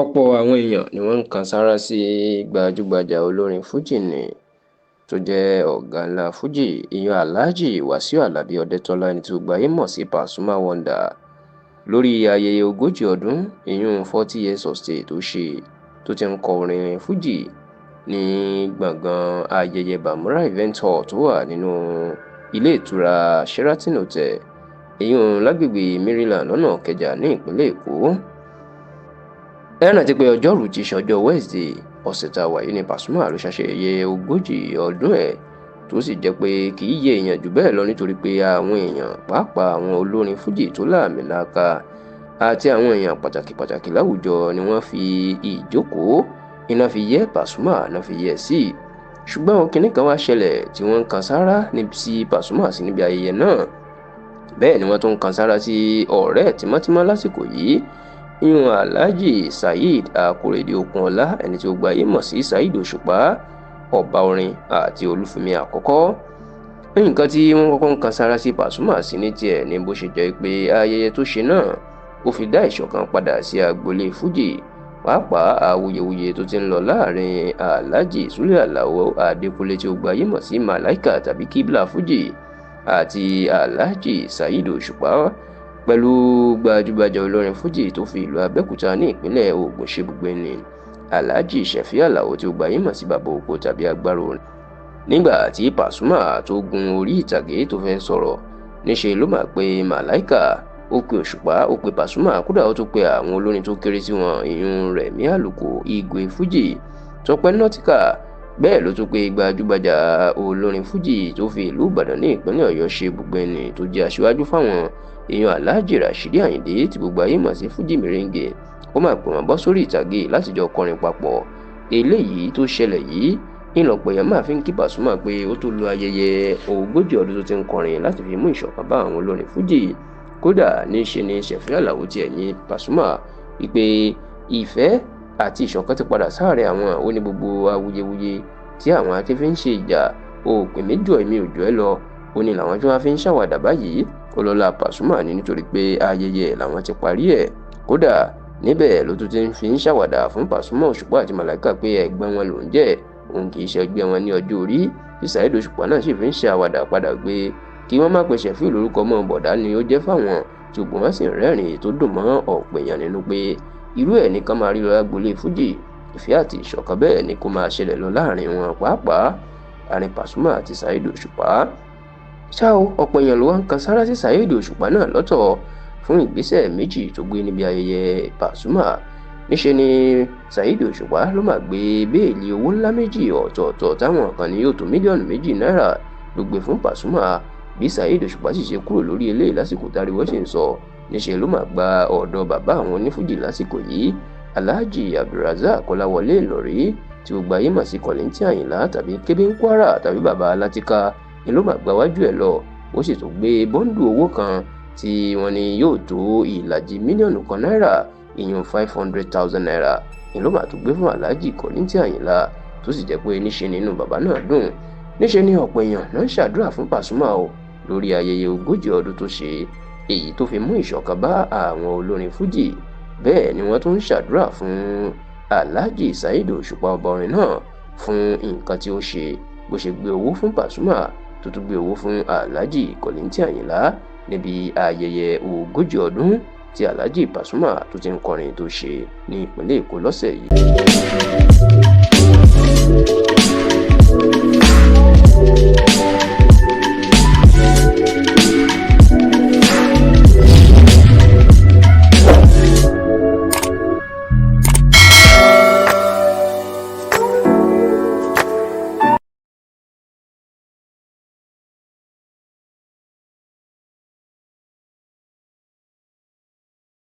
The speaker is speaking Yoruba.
Ọ̀pọ̀ àwọn èèyàn ni wọ́n ń kan sáárá sí gbajúgbajà olórin fuji nni tó jẹ́ ọ̀gá ńlá fuji, ìyẹn Alhaji Wasiu Alabi Odetola, ẹni tí gbogbo ayé mọ̀ sí Pasuma Wonder, lórí ayẹyẹ 40 ọdún, ìyún 40 years of stage tó ṣe tó ti ń kọ orin fuji ní gbọ̀ngàn ayẹyẹ Bamura Event Hall tó wà nínú ilé ìtura Sheraton Hotel, ìyún lágbègbè Maryland, lọ́nà Ìkẹjà ní ìpínlẹ̀ Èkó. Ẹ rántí pé Ọjọ́rùú tí í ṣe ọjọ́ Wednesday ọ̀sẹ̀ tá a wà yìí ní Pasuma ló ṣàṣeyẹ 40 ọdún ẹ̀, tó sì jẹ́ pé kì í yé èèyàn jù bẹ́ẹ̀ lọ, nítorí pé àwọn èèyàn, pàápàá àwọn olórin fújì tó láàmìlaaka àti àwọn èèyàn pàtàkì pàtàkì láwùjọ, ni wọ́n fi ìjókòó iná fi yẹ́ Pasuma náà fi yẹ́ sí. Ṣùgbọ́n kinní kan wá ṣẹlẹ̀ tí wọ́n ń kan sáárá sí Pasuma sí níbi ayẹyẹ náà. Bẹ́ẹ̀ ni wọ́n tún ń kan sáárá sí ọ̀rẹ́ tímọ́tímọ́ lásìkò yìí, ìyún Alhaji Saheed Akorede Okunola, ẹni tí ó gba ayé mọ̀ sí Saheed Òṣùpá, ọba orin àti olúfúnmi àkọ́kọ́. Nǹkan tí wọ́n kọ́kọ́ ń kan sáárá sí Pasuma sí ní tiẹ̀ ní bó ṣe jẹ́ pé ayẹyẹ tó ṣe náà, ó fi dá ìṣọ̀kan padà sí agboolé fuji, pàápàá awuyewuye tó ti ń lọ láàrin Alhaji Sule Alao Adékúnlé, tí ó gba ayé mọ̀ sí Malaika tàbí Kibla Fuji, àti Alhaji Saheed Òṣùpá, pẹ̀lú gbajúgbajà olórin fuji tó fi ìlú Abẹ́òkúta ní ìpínlẹ̀ Ògùn ṣe ibùgbé ní Alhaji Ṣẹ̀fí Àlàó, tí ó gba ayé mọ̀ sí Bàbá Oko tàbí Agbára Orin. Nígbà tí Pasuma tó gun orí ìtàgé tó fẹ́ sọ̀rọ̀, níṣẹ́ ló máa pe Malaika, ó pe Òṣùpá, ó pe Pasuma, kódà ó tún pe àwọn olórin tó kéré sí wọn, ìyún Rẹ̀mí Àlùkò, Igwe Fuji, Tọpẹ́ Nọtíkà. Bẹ́ẹ̀ ló tún pe gbajúgbajà olórin fuji tó fi ìlú Ìbàdàn ní ìpínlẹ̀ Ọ̀yọ́ ṣe ibùgbé ní, tó jẹ́ aṣíwájú fáwọn èèyàn, Alhaji Rashidi Ayinde, tí gbogbo ayé mọ̀ sí Fuji Merengue. Ó máa pè wọ́n bọ́ sórí ìtàgé láti jọ kọrin papọ̀. Eléyìí tó ṣẹlẹ̀ yìí ńlọpọ̀ èèyàn máa fi ń kí Pasuma pé ó tó lo ayẹyẹ 40 ọdún tó ti ń kọrin láti fi mú ìṣọ̀kan bá àwọn olórin fuji. Kódà níṣe ni Ṣẹ̀fí Àlàó tiẹ̀ yìn Pasuma wípé ìfẹ́ àti ìṣọ̀kan ti padà sáàrin àwọn. Ó ní gbogbo awuyewuye tí àwọn àti fi ń ṣe ìjà, òpè méjì èmi ò jọ ẹ lọ, ó ní làwọn tí wọ́n fi ń ṣàwàdà báyìí. Ó lọ́la Pasuma ní nítorí pé ayẹyẹ làwọn ti parí ẹ̀. Kódà níbẹ̀ ló tún ti fi ń ṣàwàdà fún Pasuma, Òṣùpá àti Màláìka pé ẹ̀gbọ́n wọn lòún jẹ́, òun kì í ṣe ẹgbẹ́ wọn ní ọjọ́ orí, tí Saheed Òṣùpá náà sì fi ń ṣe àwàdà padà pé kí wọ́n má pe Ṣẹ̀fíù lórúkọ mọ́, bọ̀dá ni ó jẹ́ fáwọn, ṣùgbọ́n wọ́n sì ń rẹ́rìn-ín tó dùn mọ́ ọ̀pọ̀ èèyàn nínú pé irú ẹ̀ ní ká máa rí lọ lágboolé fújì. Ìfẹ́ àti ìṣọ̀kan bẹ́ẹ̀ ni kó máa ṣẹlẹ̀ lọ láàrin wọn, pàápàá àárín Pasuma àti Saheed Òṣùpá. Ṣá o, ọ̀pọ̀ èèyàn ló wá ń kan sáárá sí Saheed Òṣùpá náà lọ́tọ̀ fún ìgbésẹ̀ méjì tó gbé níbi ayẹyẹ Pasuma. Níṣe ni Saheed Òṣùpá ló máa gbé béèlì owó ńlá méjì ọ̀tọ̀ọ̀tọ̀ táwọn kan ní yóò tó mílíọ̀nù 2 náírà ló gbé fún Pasuma. Bí Saheed Òṣùpá sì ṣe kúrò lórí eléyìí lásìkò táriwo sì ń sọ, níṣe ló máa gba ọ̀dọ̀ bàbá àwọn onífújì lásìkò yìí, Alhaji Abdulrasaq Kọ́láwọlé Ìlọrí, tí gbogbo ayé mọ̀ sí Kollington Àyìnlá tàbí Kébé ń Kwara tàbí Bàbá Alátíká, ni ló máa gba wájú ẹ̀ lọ. Ó sì tún gbé bọ́ńdù owó kan tí wọ́n ní yóò tó ìlàjì mílíọ̀nù 1 náírà, ìyún ₦500,000, ni ló máa tún gbé fún Alhaji Kollington Àyìnlá, tó sì jẹ́ pé níṣe nínú bàbá náà dùn. Níṣe ni ọ̀pọ̀ èèyàn náà ń ṣàdúrà fún Pasuma o lórí ayẹyẹ 40 ọdún tó ṣe, èyí tó fi mú ìṣọ̀kan bá àwọn olórin fújì. Bẹ́ẹ̀ ni wọ́n tún ń ṣàdúrà fún Alhaji Saheed Òṣùpá, ọba orin náà, fún nǹkan tí ó ṣe, bó ṣe gbé owó fún Pasuma, tó tún gbé owó fún Alhaji Kollington Àyìnlá níbi ayẹyẹ 40 ọdún tí Alhaji Pasuma tó ti ń kọrin tó ṣe ní ìpínlẹ̀ Èkó lọ́sẹ̀ yìí.